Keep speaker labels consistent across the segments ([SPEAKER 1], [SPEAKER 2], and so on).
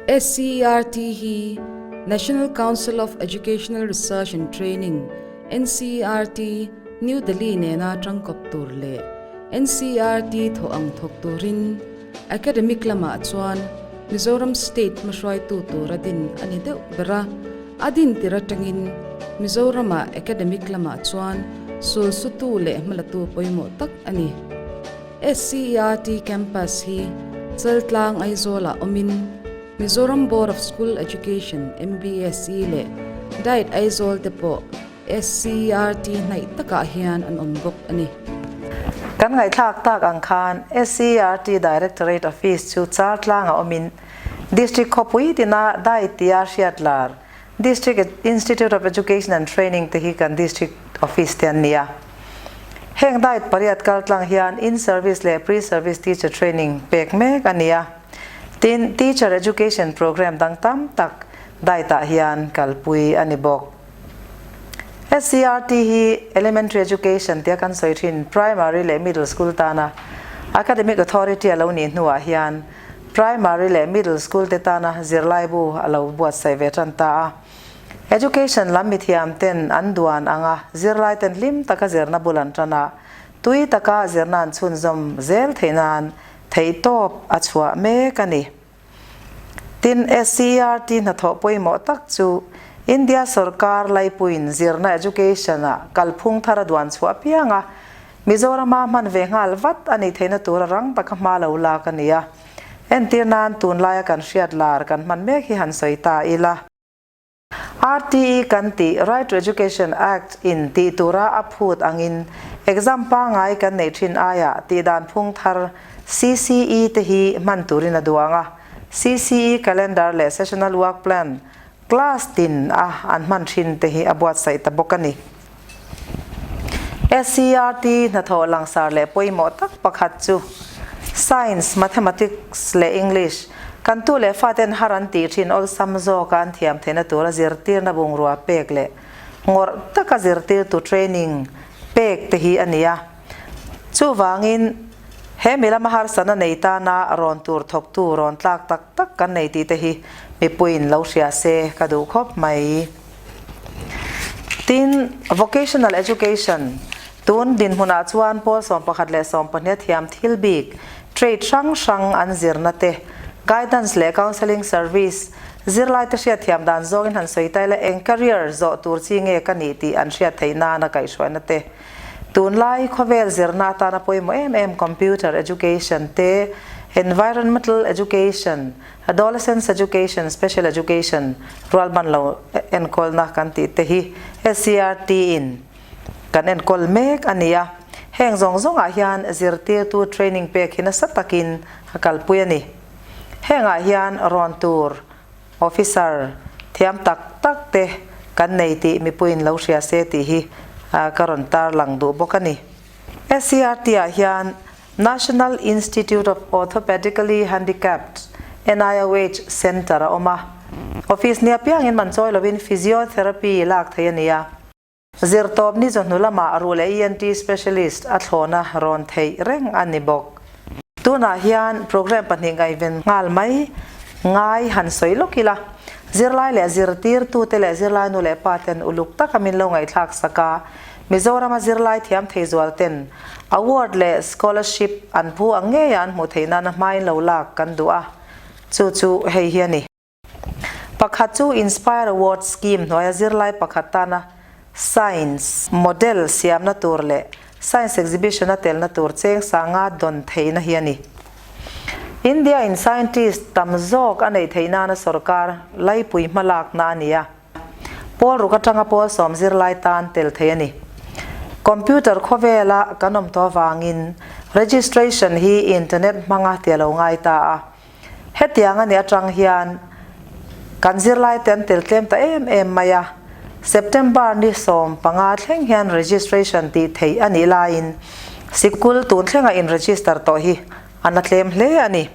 [SPEAKER 1] SCERT hi National Council of Educational Research and Training, NCERT, New Delhi nena tangkawp tur leh NCERT thawh ang thawk turin academic lamah chuan Mizoram State hmahruaitu tur a din a ni deuh ber a, a din tir atangin Mizoramah academic lamah chuan sulsutu leh hmalatu pawimawh tak a ni. SCERT Campus hi Chaltlang Aizawlah awmin Mizoram Board of School Education, MBSE, leh Diet Aizawl te pawh SCERT hnaih takah hian an awm bawk a ni.
[SPEAKER 2] Kan ngaihthlak tak ang khan SCERT Directorate Office chu Chaltlangah awmin District khawpui tina Diet tia hriat lar District Institute of Education and Training te hi kan District Office te an ni a. Heng diet pariat kaltlang hian In-Service leh Pre-Service Teacher Training pek mek a ni a. Tin, Teacher Education Program dang tam tak diet ah hian kalpui a ni bawk. SCERT hi Elementary Education tia kan sawi thin Primary leh Middle School tana Academic Authority a lo nih hnuah hian Primary leh Middle School te tana zirlaibu a lo buatsaih ve tan ta a. Education lam mithiam ten an duan anga zirlai ten hlim taka zirna bul an tan a, tui taka zirna an chhunzawm zel theih nan theihtawp a chhuah mek a ni. Tin, SCERT hnathawh pawimawh tak chu India sawrkar laipuiin zirna education-a kalphung thar a duan chhuah apiang a, Mizorama hman ve nghal vat a nih theihna tura rang taka hma lo lak a ni a. Entir nan tunlaia kan hriat lar kan hman mek hi han sawi ta ila. RTE kan tih Right to Education Act in tih tura a phut angin exam pangngai kan neih thin aiah tihdan phung thar CCE te hi hman turin a duang a. CCE calendar leh sessional work plan class tin a an hman thin te hi a buatsaih ta bawk a ni. SCERT hnathawh langsar leh pawimawh tak pakhat chu Science, Mathematics leh English kan tu leh faten har an tih thin awlsam zawka an thiam theihna tura zirtirna bungrua pek leh ngawrh taka zirtirtu training pek te hi a ni a. Chuvangin he mi lama harsatna nei tana rawn tur thawktu rawn tlak tak tak kan nei tih te hi mipuiin lo hria se ka duh khawp mai. Tin, Vocational Education, tun dinhmunah chuan pawl 11 leh 20 thiam thil bik, trade hrang hrang an zirna te, guidance leh counselling service, zirlaite hriatthiam dan zawngin han sawi ta ila eng career zawh tur chi nge ka nih tih an hriat theih nana kaihhruaina te, Tunlai khawvel zirna atana pawimawh em em computer education te, environmetal education, Adolescence Education, Special Education, rualban lo enkawlna kan tih te hi SCERT in kan enkawl mek a ni a. Heng zawng zawngah hian zirtirtu training pek hi nasa takin a kalpui a ni. Hengah hian rawn tur officer thiam tak tak te kan nei tih mipuiin lo hria se tih hi ka rawn tarlang duh bawk a ni. SCERT ah hian National Institute of Orthopedically Handicapped, NIOH, Centre a awm a. Office ni apiangin man chawi lovin physiotherapy lak theih a ni a. Zirtawp ni chawhnu lamah ruh leh ENT specialist a thlawna rawn theih reng a ni bawk. Tunah hian programme pahnih ngaihven nghal mai ngai han sawi lawk ila, zirlai leh zirtirtute leh zirlai nu leh pa ten uluk taka min lo ngaihthlak sak a, Mizorama zirlai thiam thei zual ten award leh scholarship an phu ang ngeia an hmuh theih nana hmain lo lak kan duh a, chu chu hei hi a ni. Pakhat chu Inspire Award Scheme hnuaia zirlai pakhat tana Science model siamna tur leh Science exhibition a telna tur cheng sanga dawn theihna hi a ni. India in scientist tam zawk a neih theih nana sorkar laipui hmalakna a ni a. Pawl ruk atanga pawl sawm zirlai tan tel thei a ni. Computer khawvela kan awm tawh avangin registration hi internet hmanga ti a lo ngai ta a. Hetiang a nih atang hian kan zirlai te an tel tlem ta em em mai a. September ni 15 thleng hian registration tih theih a nih laiin sikul tun thlenga in register tawh hi a na tlem hle a ni.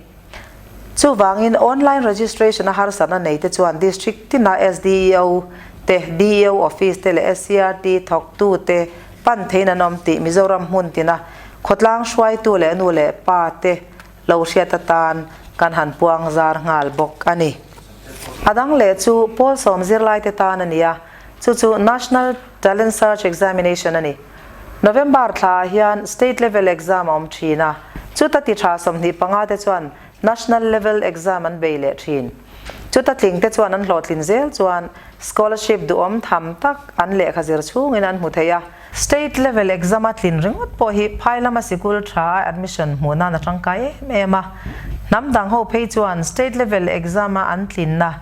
[SPEAKER 2] Chuvangin online registration a harsatna nei te chuan District tina SDEO te, DEO Office te leh SCERT thawktu te pan theiin an awm tih Mizoram hmun tina khawtlang hruaitu leh nu leh pa te lo hriat atan kan han puang zar nghal bawk a ni. A dang leh chu pawl sawm zirlaite tan a ni a, chu chu National Talent Search Examination a ni. November thlaah hian State Level Exam a awm thin a, chuta ti tha 25 te chuan National Level Exam an bei leh thin. Chuta tling te chuan an hlawhtlin zel chuan Scholarship duhawm tham tak an lehkha zir chhungin an hmu thei a. State Level Exam a tlin ringawt pawh hi phai lama sikul tha a admission hmuh nan a tangkai em em a. Hnam dang ho phei chuan State Level Exam a an tlinna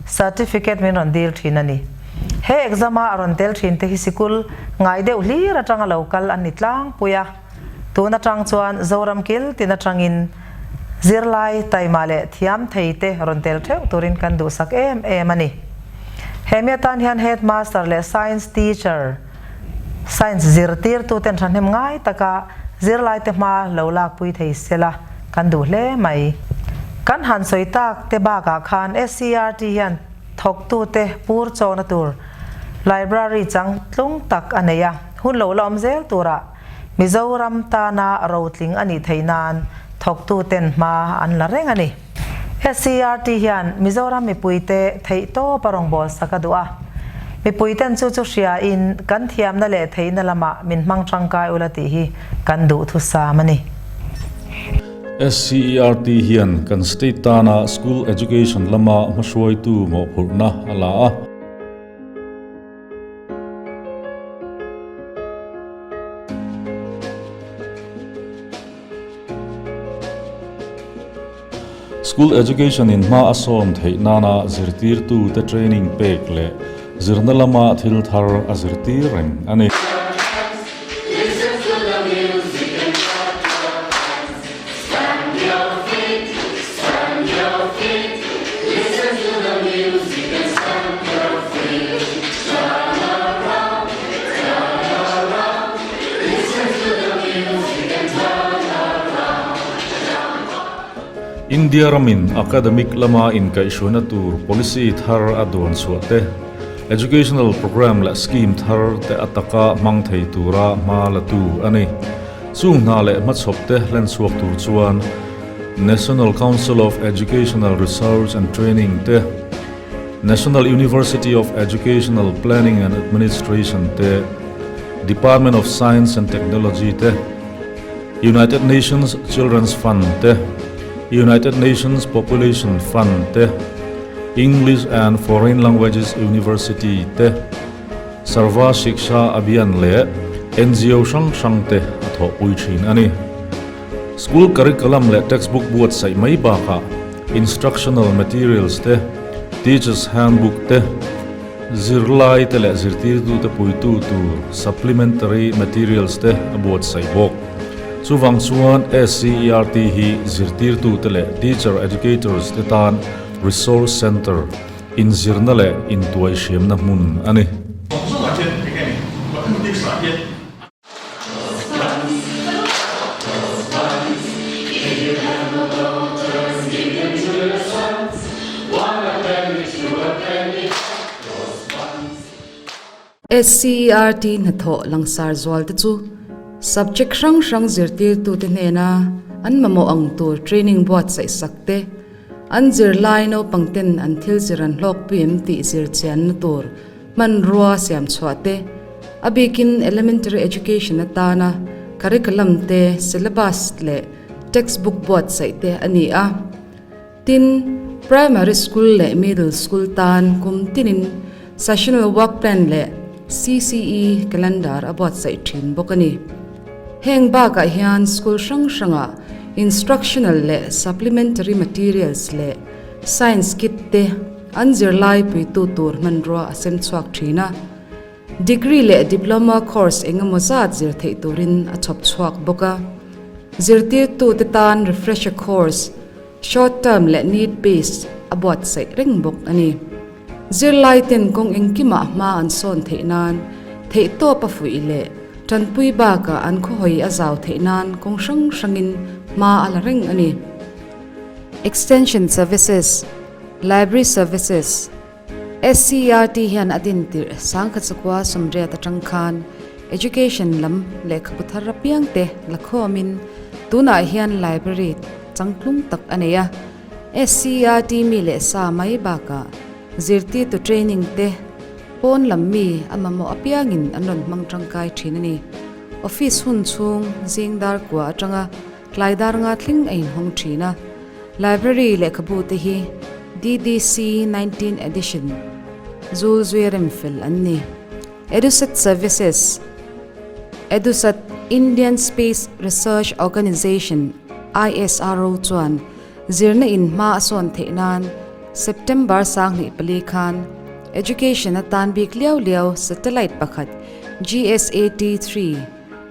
[SPEAKER 2] Certificate min rawn dil thin a ni. He exam a a rawn tel thin te hi sikul ngai deuh hlir atanga lo kal an ni tlangpui a. Tun atang chuan Zoram kil tin atangin zirlai taima leh thiam thei te rawn tel theuh turin kan duhsak em em a ni. Hemi atan hian Headmaster leh Science Teacher, Science zirtirtuten thahnem ngai taka zirlaite hma lo lakpui thei sela kan duh hle mai. Kan han sawi tak te bakah khan SCERT hian thawktute pur chawna tur Library chang tlung tak a nei a, hun lo la awm zel turah Mizoram tana rotling a nih theih nan thawktuten hma an la reng a ni. SCERT hian Mizoram mipuite theihtawp a rawngbâwl sak a duh a. Mipuiten chu chu hriain kan thiamna leh theihna lamah min hmang tangkai ula tih hi kan duhthusam a ni.
[SPEAKER 3] SCERT hian kan state tana school education lama hmahruaitu mawhphurhna a la a. School Education in hma a sawm theih nana zirtirtu te training pek leh zirna lama thil thar a zirtir reng a ni. India ramin academic lama inkaihhruaina tur policy thar a duan chhuah te, educational programme leh scheme thar te a taka hmang thei tura hma la tu a ni. Chung hna leh hmachhawp te hlen chhuak tur chuan National Council of Educational Research and Training te, National University of Educational Planning and Administration te, Department of Science and Technology te, United Nations Children's Fund te, United Nations Population Fund te, English and Foreign Languages University te, Sarva Shiksha Abhiyan leh NGO hrang hrang te a thawhpui thin a ni. School curriculum leh textbook buatsaih mai bakah instructional materials te, teachers handbook te, zirlai te leh zirtirtute puitu tur supplementary materials te a buatsaih bawk. Chuvang chuan SCERT hi zirtirtute leh teacher educators te tan resource centre, inzirna leh intuaihriamna hmun a ni.
[SPEAKER 1] SCERT hnathawh langsar zual te chu subject hrang hrang zirtirtute hnena an mamawh ang tur training buatsaih sak te, an zirlai naupangten an thil zir an hlawkpui em tih zirchianna tur Hmanrua siam chhuah te, a bikin elementary education atana curriculum te, syllabus leh textbook buatsaih te a ni a. Tin, primary school leh middle school tan kum tinin sessional work plan leh CCE calendar a buatsaih thin bawk a ni. Heng bakah hian school hrang hrangah instructional leh supplementary materials leh science kit te, An zirlai puitu tur hmanrua a sem chhuak thin a, degree leh diploma course eng emaw zat zir theih turin a chhawp chhuak bawk a. Zirtirtute tan refresher course, short term leh need based a buatsaih reng bawk a ni. Zirlaiten kawng engkimah hma an sawn theih nan theihtawp a fuih leh tanpui bakah an khawhawi a zau theih nan kawng hrang hrangin hma a la reng a ni. Extension Services. Library Services, SCERT hian a din tirh Sangkhatsukua Sumriat atang khan Education lam lehkhabu thar apiang te la khawmin tunah hian Library changtlung tak a nei a. SCERT mi leh sa mai bakah. Zirtirtu training te pawn lam mi a mamawh apiangin an rawn hmang tangkai thin a ni. Office hun chhung zing dar kua atanga tlai dar nga thleng a inhawng thin a. Library lehkhabu te hi DDC 19 edition zul zui rem fel an ni. Edusat Services, Edusat Indian Space Research Organisation, ISRO, chuan Zirna in hma a sawn theih nan September 24 khan Education atan bik liau liau satellite pakhat GSAT-3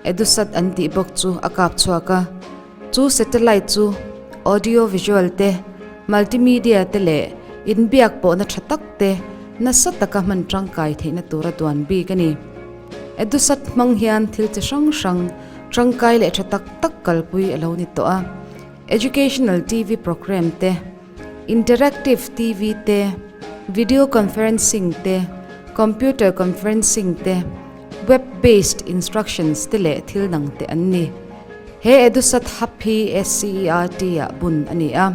[SPEAKER 1] Edusat an tih bawk chu a kap chhuak a. Chu satellite chu audio visual te, multimedia te leh inbiak pawhna tha tak te nasa taka hman tangkai theihna tura duan bik a ni. Edusat hmang hian thil chi hrang hrang tangkai leh tha tak tak kalpui a lo ni tawh a. Educational TV programme te, Interactive TV te, Video Conferencing te, Computer Conferencing te, Web Based Instructions te leh thil dang te an ni. He Edusat Hub hi SCERT ah bun a ni a.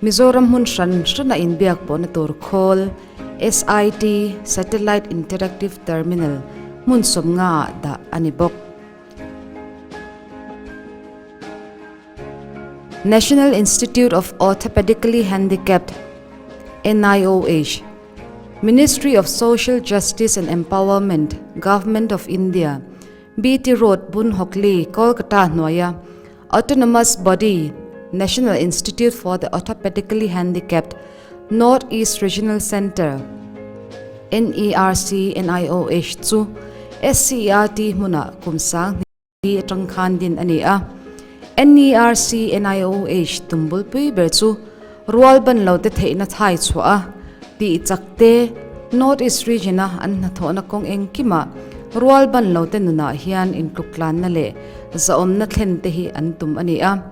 [SPEAKER 1] Mizoram hmun hran hrana inbiak pawhna tur khawl, SIT, Satellite Interactive Terminal, hmun 50 ah dah a ni bawk. National Institute of Orthopedically Handicapped, NIOH, Ministry of Social Justice and Empowerment, Government of India, BT Road, Bunhokli, Kolkata hnuaia Autonomous Body, National Institute for the Orthopedically Handicapped, North East Regional Centre, NERC, NIOH chu SCERT hmunah kum 2000 atang khan din a ni a. NERC, NIOH tum bulpui ber chu rual ban lo te theihna thai chhuah a tih chak te, North East Region a an hnathawhna kawng engkimah rual ban lo te nunah hian intluklanna leh zahawmna thlen te hi an tum a ni a.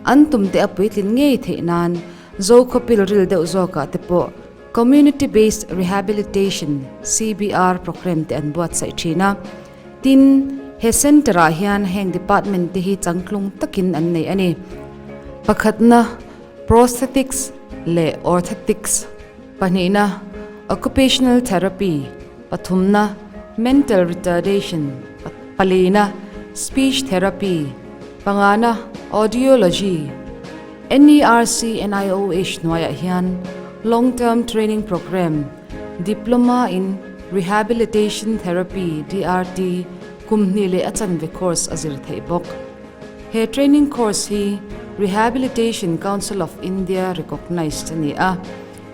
[SPEAKER 1] An tum te a puitlin ngei theih nan Zokhawpil ril deuh zawkah te pawh Community Based Rehabilitation, CBR, programme te an buatsaih thin a. Tin, he centre ah hian heng department te hi changtlung takin an nei a ni. Pakhatna, Prosthetics leh Orthotics, pahnihna, Occupational Therapy, pathumna, Mental Retardation, palina, Speech Therapy, pangana, Audiology. NERC NIOH hnuaiah hian Long Term Training Programme, Diploma in Rehabilitation Therapy, DRT, kum hnih leh a chanve course a zir theih bawk. He training course hi Rehabilitation Council of India recognised a ni a.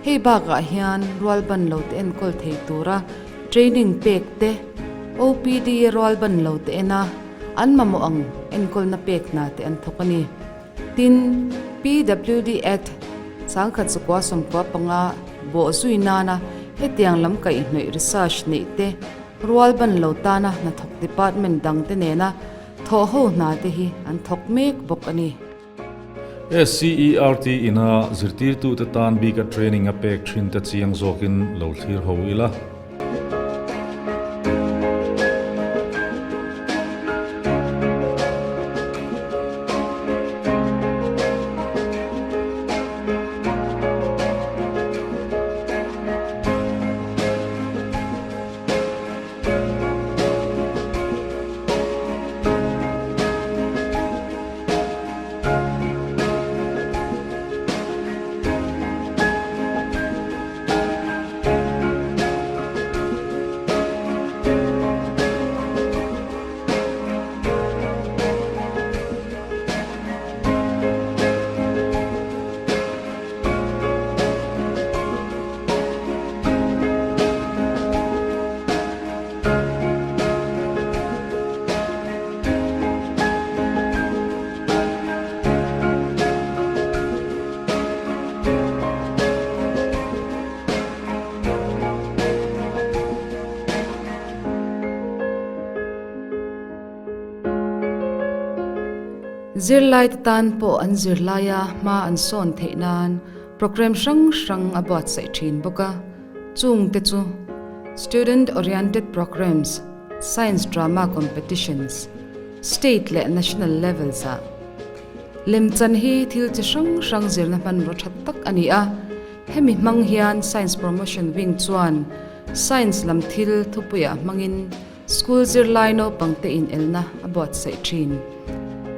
[SPEAKER 1] Hei bakah hian rualban lo te enkawl thei tura training pek te, OPD rualban lo te ena an mamawh ang enkawlna pek hna te an thawk a ni. Tin, PWD Act 1995 bawh zui nana hetiang lam kaihhnawih research neih te, rualban lo tana hnathawk department dangte nena thawh ho hna te hi an thawk mek bawk a ni.
[SPEAKER 3] SCERT ina zirtirtute tan bika training a pek thin te chiang zawkin lo thlir ho ila.
[SPEAKER 1] Zirlaite tan pawh an zirlaia hma an sawn theih nan programme hrang hrang a buatsaih thin bawk a, chungte chu Student Oriented Programmes, Science Drama Competitions, State leh National levels ah. Lemchan hi thil chi hrang hrang zirna hmanraw tha tak a ni a. Hemi hmang hian Science Promotion Wing chuan Science lam thil thupuiah hmangin School zirlai naupangte inelna a buatsaih thin.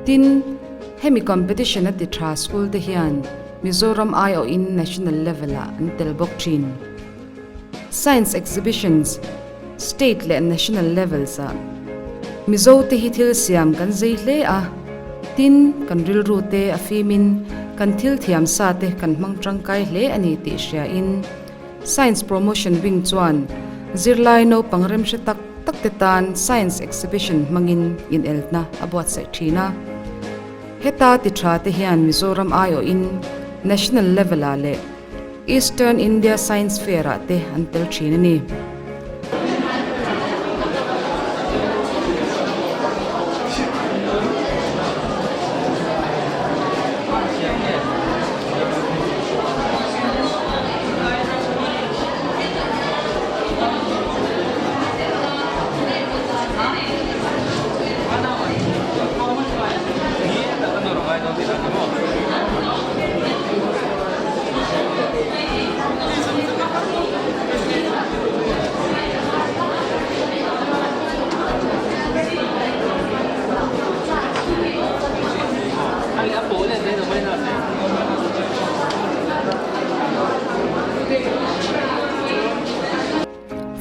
[SPEAKER 1] Tin, hemi competition a ti tha school te hian Mizoram aiawhin national level ah an tel bawk thin. Science exhibitions, state leh national levels ah Mizo te hi thil siam kan zei hle a, tin, kan rilru te a fimin kan thil thiam sa te kan hmang tangkai hle a ni tih hriain, Science Promotion Wing chuan zirlai naupang remhre tak tak te tan Science Exhibition hmangin ineltna a buatsaih thin a. Heta ti tha te hian Mizoram aiawhin National Level ah leh Eastern India Science Fair ah te an tel thin a ni.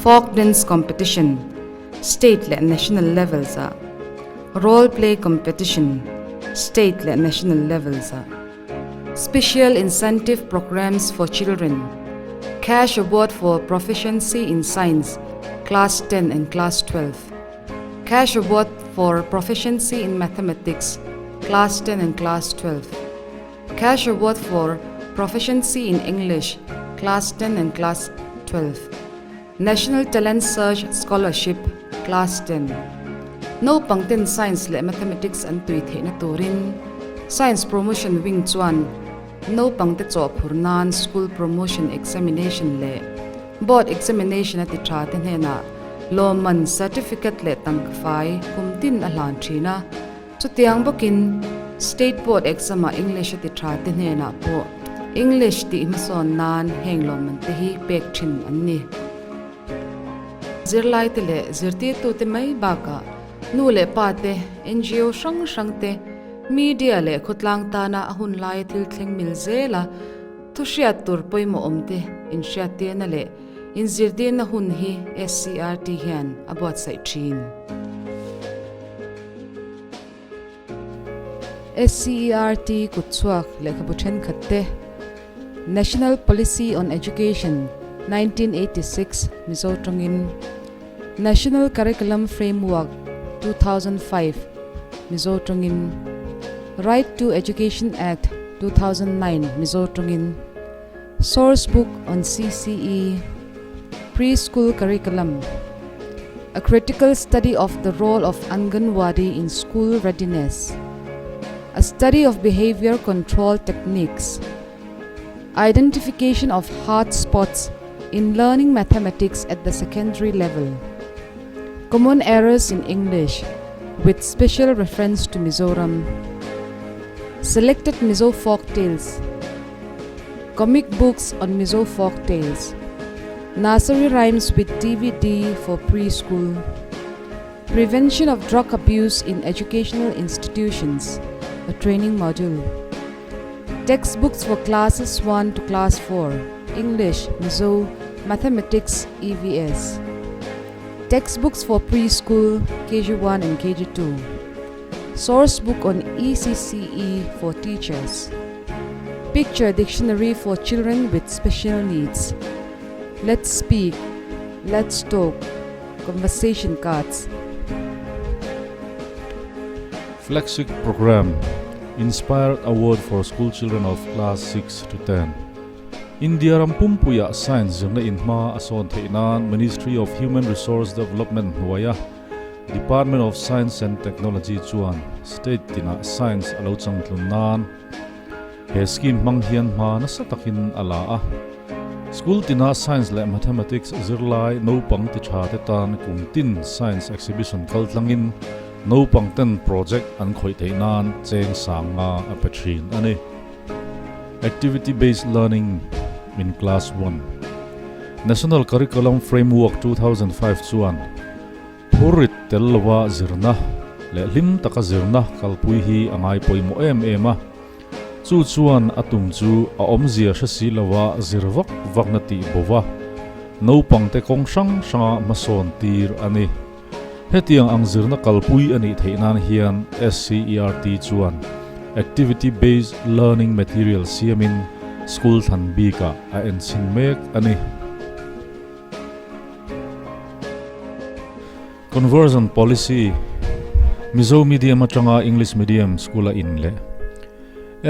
[SPEAKER 1] Folk Dance Competition, State leh National levels ah, Role Play Competition, State leh National levels ah, Special Incentive Programmes for Children, Cash Award for Proficiency in Science, Class 10 and Class 12, Cash Award for Proficiency in Mathematics, Class 10 and Class 12, Cash Award for Proficiency in English, Class 10 and Class 12, National Talent Search Scholarship, Class 10. Naupang ten Science leh Mathematics an tui theihna turin Science Promotion Wing chuan naupang te chawhphur nan School Promotion Examination leh Board Examination a ti tha te hnenah lawmman Certificate leh tangka fai kum tin a hlan thin a. Chutiang bawkin State Board Exam ah English a ti tha te hnenah pawh English tih hmasawn nan heng lawmman te hi pek thin an ni. Zirlai te leh zirtirtute mai bakah nu leh pa te, NGO hrang hrang te, media leh khawtlang tana a hun laia thil thleng mil zela thuhriat tur pawimawh awm te inhriattirna leh inzirtirna hun hi SCERT hian a buatsaih thin. SCERT kutchhuak lehkhabu thenkhat te, National Policy on Education, 1986, Mizo tawngin, National Curriculum Framework, 2005, Mizo tawngin, Right to Education Act, 2009, Mizo tawngin, Source Book on CCE, Pre-School Curriculum, A Critical Study of the Role of Anganwadi in School Readiness, A Study of Behavior Control Techniques, Identification of Hard Spots in Learning Mathematics at the Secondary Level, Common Errors in English with Special Reference to Mizoram, Selected Mizo Folk Tales, Comic Books on Mizo Folk Tales, Nursery Rhymes with DVD for Preschool, Prevention of Drug Abuse in Educational Institutions, a training module, Textbooks for Classes 1 to Class 4, English, Mizo, Mathematics, EVS, Textbooks for Preschool, KG1 and KG2, Source book on ECCE for teachers, Picture dictionary for children with special needs, Let's speak, let's talk, conversation cards.
[SPEAKER 3] Flagship Programme, Inspired Award for School Children of Class 6 to 10. India ram pumpuiah Science zirna in hma a sawn theih nan Ministry of Human Resource Development hnuaia Department of Science and Technology chuan state tinah science a lo changtlun nan he scheme hmang hian hma nasa takin a la a. School tina Science leh Mathematics zirlai naupang ti tha te tan kum tin Science Exhibition kal tlangin naupang ten project an khawih theih nan cheng sang nga a pe thin a ni. Activity Based Learning. in Class One. National Curriculum Framework 2005 chuan phurrit tel lova zirna leh hlim taka zirna kalpui hi a ngai pawimawh em em a. Chu chuan a tum chu a awmzia hre si lova zir vak vakna tih bo va, naupangte kawng hrang hranga hmasawn tir a ni. Hetiang ang zirna kalpui a nih theih nan hian SCERT chuan Activity Based Learning Material siamin school thlan bikah a enchhin mek a ni. Conversion Policy, Mizo medium atanga English medium school-a in leh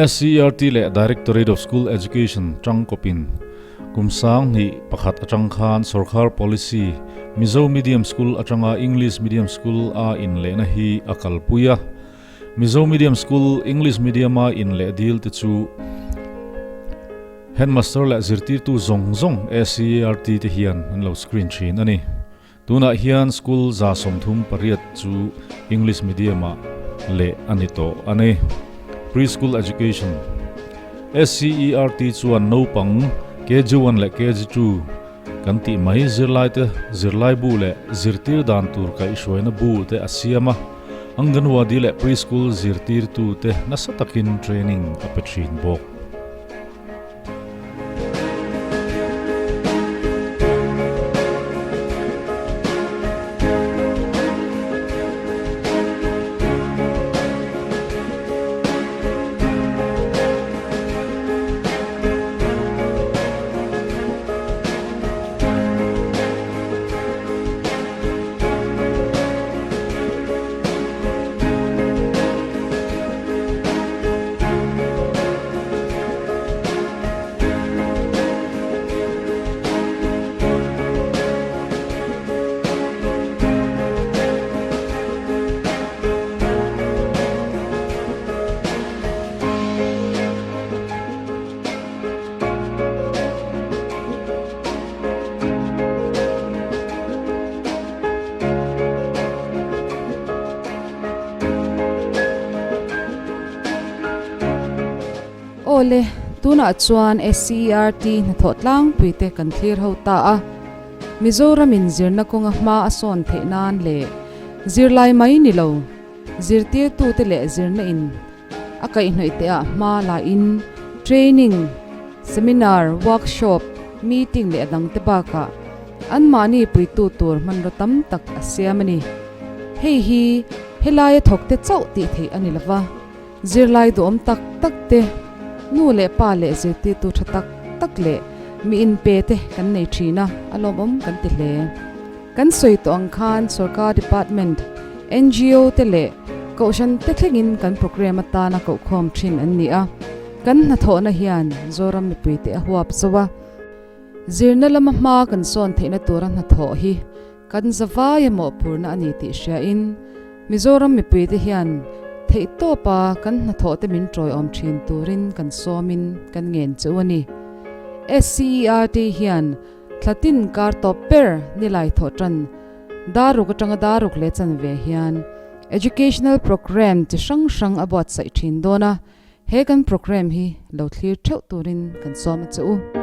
[SPEAKER 3] SCERT leh Directorate of School Education tangkawpin kum 2001 atang khan sorkar policy Mizo medium school atanga English medium school a in lehna hi a kalpui a. Mizo medium school English medium-a in leh dil te chu Headmaster leh zirtirtu zawng zawng SCERT te hian an lo screen thin a ni. Tunah hian school 38 chu English medium-ah leh a ni tawh a ni. Pre-school education SCERT chuan naupang KG1 leh KG2 kan tih mai zirlaite zirlai bu leh zirtir dan tur kaihhruaina bu te a siam a, Anganwadi leh pre-school zirtirtute nasa takin training a pe thin bawk.
[SPEAKER 1] Awle, tunah chuan SCERT hnathawh tlangpui te kan thlir ho ta a. Mizoramin zirna kawnga hma a sawn theih nan leh zirlai mai ni lo, zirtirtute leh zirna in a kaihhnawih te ah hma la in training, seminar, workshop, meeting leh a dang te bakah anmahni puitu tur hmanraw tam tak a siam a ni. Hei hi helaia thawk te chauh tih theih a ni lova, zirlai duhawm tak tak te, nu leh pa leh zirtirtu tha tak tak leh mi inpe te kan nei thin a, a lawmawm kan ti hle. Kan sawi tawh ang khan sorkar department, ngo te leh kohhran te thlengin kan programme atana kohkhawm thin an ni a, kan hnathawhna hian Zoram mipuite a huap zo a. Zirna lama hma kan sawn theihna tura hnathawh hi kan zavai a mawhphurna a ni tih hriain Mizoram mipuite hian theihtawpa kan hnathawhte min tawiawm thin turin kan sawmin kan ngen che u a ni. SCERT hian Thlatin kar tawp ber nilai thawh tan daruk atanga daruk leh chanve hian Educational Programme chi hrang hrang a buatsaih thin dawn a, he kan programme hi lo thlir theuh turin kan sawm a che u.